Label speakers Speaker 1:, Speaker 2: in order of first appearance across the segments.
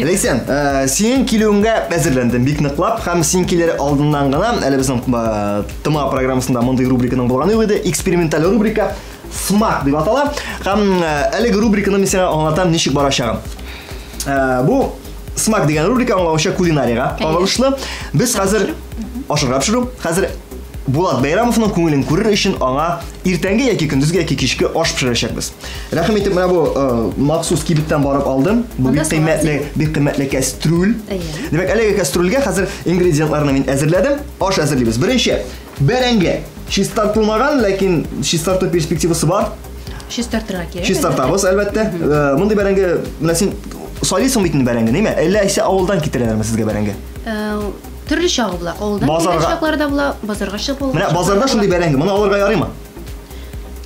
Speaker 1: Ләйсән, синең килүеңгә әзерләндем бик ныклап һәм син килер алдыннан гына әле безнең ТМА программасында мондый рубриканың булганы юк иде. Эксперименталь рубрика Смак дип атала. Һәм әлеге рубриканы мин сиңа аңлатам ничек барачагын. Бу Смак дигән рубрика аңлавынча кулинариягә кагылышлы. Без хәзер ашарга пешерү, хәзер Булат Бәйрамовның күңелен күрер өчен аңа иртәнге яки көндезге яки кичке аш пешерәчәкбез. Рәхим итеп, менә бу махсус кибеттән барып алдым. Бу бик кыйммәтле, бик кыйммәтле кәстрүл. Димәк, әлеге кәстрүлгә хәзер ингредиентларны мин әзерләдем. Аш әзерлибез. Беренче, бәрәңге. Чистартылмаган, ләкин чистарту перспективасы бар.
Speaker 2: Чистартырга кирәк.
Speaker 1: Чистартабыз, әлбәттә. Мондый бәрәңге, менә син сайлыйсың бит инде бәрәңге, ниме? Әллә исә авылдан китерәләрме сезгә бәрәңге?
Speaker 2: Төрле чагы була. Авылдан килгән чаклары да була, базарга чыгып алган.
Speaker 1: Менә базарда шундый бәрәңге, моны алырга ярыймы?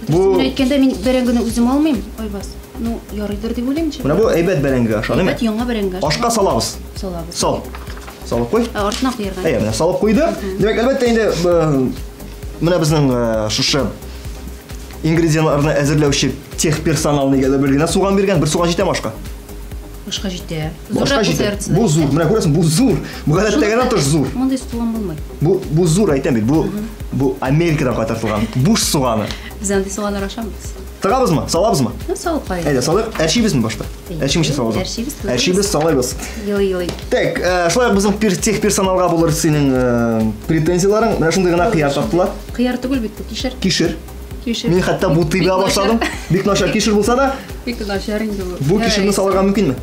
Speaker 2: Бу әйткәндә мин бәрәңгене үзем алмыйм, Айбас. Ну, ярыйдыр дип уйлыйм.
Speaker 1: Менә бу әйбәт бәрәңге аша,
Speaker 2: әйбәт яңа бәрәңге.
Speaker 1: Ашка салабыз.
Speaker 2: Салабыз.
Speaker 1: Сал. Салып куй.
Speaker 2: Артына куярга.
Speaker 1: Әйе, менә салып куйды. Димәк, әлбәттә инде менә безнең шушы ингредиентларны әзерләүче техперсонал нигәдер бер генә суган биргән, бер суган җитәме ашка?
Speaker 2: Башка җитә.
Speaker 1: Башка җитә. Бу зур. Менә күрәсең, бу зур. Бу гадәттәгедән тыш зур.
Speaker 2: Мондый суган булмый.
Speaker 1: Бу бу зур әйтәм бит. Бу бу Америкадан кайтартылган буш суганы.
Speaker 2: Без андый суганнар ашамыйбыз.
Speaker 1: Тыгабызмы? Салабызмы?
Speaker 2: Ну, салып карыйк.
Speaker 1: Әйдә, салыйк. Әрчибезме башта? Әрчимичә салабыз.
Speaker 2: Әрчибез.
Speaker 1: Әрчибез, салабыз.
Speaker 2: Елый-елый.
Speaker 1: Так, шулай ук безнең техперсоналга булыр синең претензияләрең. Менә шундый гына кыяр таптылар.
Speaker 2: Кыяр түгел бит бу, кишер.
Speaker 1: Кишер.
Speaker 2: Кишер.
Speaker 1: Мин хәтта бутый да башладым. Бик начар кишер булса да.
Speaker 2: Бик начар инде бу.
Speaker 1: Бу кишерне салырга мөмкинме?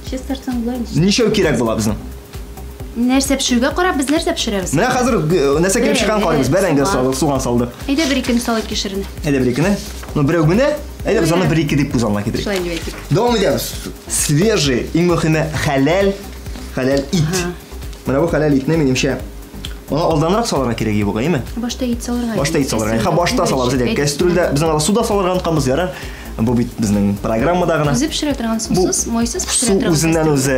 Speaker 2: Чистартсаң була инде.
Speaker 1: Ничәү кирәк була безнең?
Speaker 2: Нәрсә пешерүгә карап без нәрсә пешерәбез?
Speaker 1: Менә хәзер нәрсә килеп чыккан карыйбыз. Бәрәңге салдык, суган салдык.
Speaker 2: Әйдә бер икене салыйк кишерне.
Speaker 1: Әйдә бер икене. Ну берәү генә. Әйдә без аны бер ике дип күз алдына китерик.
Speaker 2: Шулай дип әйтик.
Speaker 1: Дәвам итәбез. Свежий, иң мөһиме хәләл, хәләл ит. Менә бу хәләл итне минемчә Аны алданрак салырга кирәк иде бугай, әйме?
Speaker 2: Башта ит салырга.
Speaker 1: Башта ит салырга. Ха, башта салабыз әйдә. Кәстрүлдә безнең анда су да салырга онытканбыз, ярар. Бу бит безнең программада гына.
Speaker 2: Үзе пешерә торган сусыз, майсыз пешерә торган.
Speaker 1: Су үзеннән үзе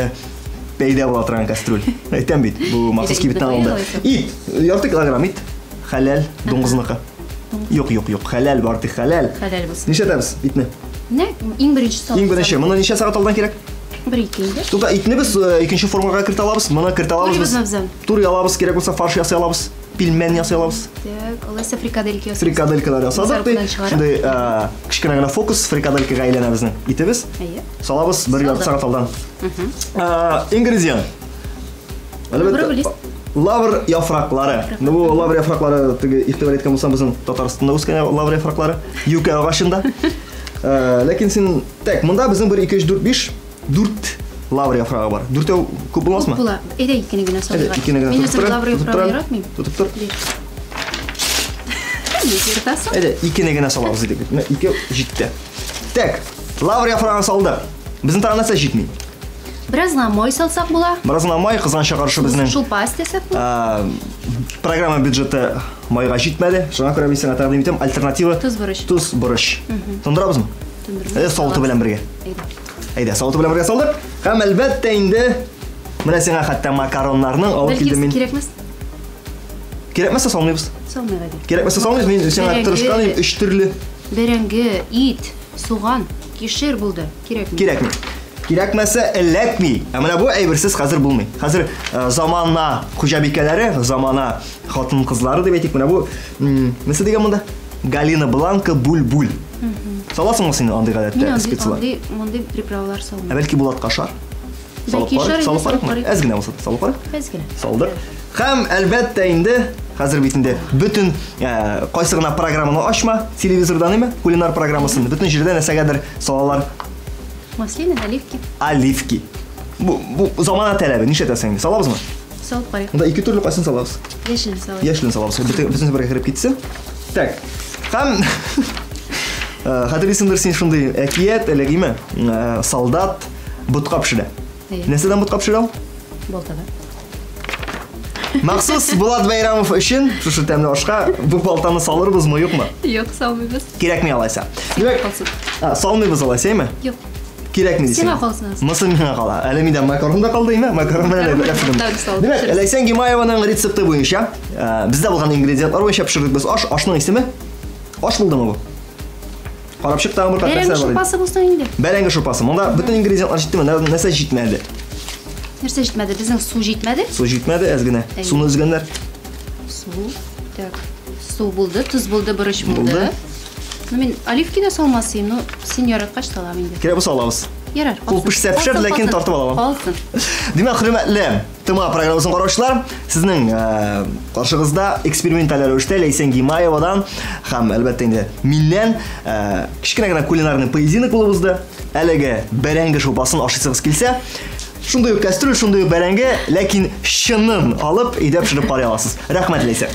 Speaker 1: пәйда була торган кәстрүл. Әйтәм бит, бу махсус кибеттән алынды. Ит, ярты килограмм ит. Хәләл, дуңгызныкы. Юк, юк, юк, хәләл бар тик хәләл.
Speaker 2: Хәләл булсын.
Speaker 1: Нишләтәбез итне?
Speaker 2: Менә иң беренче салып.
Speaker 1: Иң беренче, моны ничә сәгать алдан кирәк?
Speaker 2: Бер ике инде.
Speaker 1: Тукта, итне без икенче формага кертә алабыз, моны кертә алабыз без.
Speaker 2: Турыйбыз.
Speaker 1: Турый алабыз, кирәк булса фарш ясый алабыз, пельмень ясый алабыз.
Speaker 2: Так, алайса фрикаделька ясыйбыз.
Speaker 1: Фрикаделькалар ясадык ди. Шундый кечкенә генә фокус фрикаделькага әйләнә безнең итебез.
Speaker 2: Әйе.
Speaker 1: Салабыз бер ярты сәгать алдан. Ингредиент.
Speaker 2: Әлбәттә,
Speaker 1: лавр яфраклары. Ну, бу лавр яфраклары теге игътибар иткән булсаң, безнең Татарстанда үскән лавр яфраклары, юкә агачында. Ләкин син, так, монда безнең 1 2 3 4 5 4 лавр яфрагы бар. Дүртәү күп булмасмы?
Speaker 2: Күп була. Әйдә икене генә салырга.
Speaker 1: Әйдә икене генә.
Speaker 2: Мин үзем лавр яфрагы яратмыйм.
Speaker 1: Тотып тор.
Speaker 2: Ник ертасың?
Speaker 1: Әйдә икене генә салабыз дидек. Менә ике җитте. Так, лавр яфрагын салдык. Безнең тагын нәрсә җитми?
Speaker 2: Бераз гына май салсак була.
Speaker 1: Бераз гына май, кызганча каршы безнең
Speaker 2: шулпа өстәсәк
Speaker 1: була. Программа бюджеты майга җитмәде. Шуңа күрә мин сиңа тәкъдим итәм альтернатива.
Speaker 2: Тоз борыч.
Speaker 1: Тоз борыч. Тондырабызмы?
Speaker 2: Тондырабыз.
Speaker 1: Әйдә, савыты белән бергә.
Speaker 2: Әйдә.
Speaker 1: Әйдә, савыты белән бергә салдык. Һәм әлбәттә инде менә сиңа хәтта макароннарның алып килдем мин.
Speaker 2: Кирәкмәс.
Speaker 1: Кирәкмәсә салмыйбыз.
Speaker 2: Салмыйк әйдә.
Speaker 1: Кирәкмәсә салмыйбыз. Мин сиңа тырышкан идем, өч төрле.
Speaker 2: Бәрәңге, ит, суган, кишер булды. Кирәкми.
Speaker 1: Кирәкми. Кирәкмәсә эләкми. Ә менә бу әйберсез хәзер булмый. Хәзер замана хуҗабикәләре, замана хатын-кызлары дип әйтик, менә бу нәрсә дигән монда? Галина Бланка буль-буль. Саласыңмы син андый гадәттә
Speaker 2: специалар? Мин мондый приправалар салмыйм.
Speaker 1: Ә бәлки Булатка ошар? Салып карыйк, салып карыйкмы? Әз генә булса да салып карыйк.
Speaker 2: Әз генә.
Speaker 1: Салдык. Һәм әлбәттә инде хәзер бит инде бөтен кайсы гына программаны ачма, телевизордан име, кулинар программасын, бөтен җирдә нәрсәгәдер салалар.
Speaker 2: Маслины, оливки.
Speaker 1: Оливки. Бу, бу замана таләбе, нишләтәсең инде? Салабызмы?
Speaker 2: Салып карыйк.
Speaker 1: Монда ике төрле кайсын салабыз?
Speaker 2: Яшелен салабыз.
Speaker 1: Яшелен салабыз. Бөтен бергә кереп китсен. Так. Һәм хәтерлисеңдер син шундый әкият элек име? Солдат ботка пешерә. Нәрсәдән ботка пешерә ул?
Speaker 2: Балтада.
Speaker 1: Махсус Булат Бәйрамов өчен шушы тәмле ашка бу балтаны салырбызмы, юкмы?
Speaker 2: Юк, салмыйбыз.
Speaker 1: Кирәкми алайса. Димәк, салмыйбыз алайса, әйме?
Speaker 2: Юк.
Speaker 1: Кирәкми дисең.
Speaker 2: Сиңа калсын.
Speaker 1: Монысы миңа кала. Әле миндә макарон да калды, әйме? Макарон белән дә пешердем. Димәк, Ләйсән Гимаеваның рецепты буенча, бездә булган ингредиентлар буенча пешердек без аш. Ашның исеме? Аш булдымы бу? Карап чык тагын бер кат
Speaker 2: Бәрәңге
Speaker 1: нәрсә бар.
Speaker 2: шулпасы булсын инде.
Speaker 1: Бәрәңге шулпасы. Монда бөтен ингредиентлар җиттеме? Нәрсә җитмәде?
Speaker 2: Нәрсә җитмәде? Безнең су җитмәде.
Speaker 1: Су җитмәде әз генә.
Speaker 2: Әйе.
Speaker 1: Суны өзгәннәр.
Speaker 2: Су. Так. Су булды, тоз булды, борыч булды.
Speaker 1: Булды.
Speaker 2: Ну, мин оливки да салмас идем, ну, син яраткач салам инде.
Speaker 1: Кирәк булса алабыз.
Speaker 2: Ярар.
Speaker 1: Ул
Speaker 2: калсын.
Speaker 1: пешсә пешәр,
Speaker 2: Калсын,
Speaker 1: ләкин
Speaker 2: калсын.
Speaker 1: тартып алам.
Speaker 2: Калсын.
Speaker 1: Димәк, хөрмәтле ТМА программасын караучылар, сезнең каршыгызда эксперименталь рәвештә Ләйсән Гимаевадан һәм әлбәттә инде миннән кечкенә генә кулинарный поединок булып узды. Әлеге бәрәңге шулпасын ашыйсыгыз килсә, шундый ук кастрюль, шундый ук бәрәңге, ләкин чынын алып өйдә пешереп карый аласыз. Рәхмәт, Ләйсән.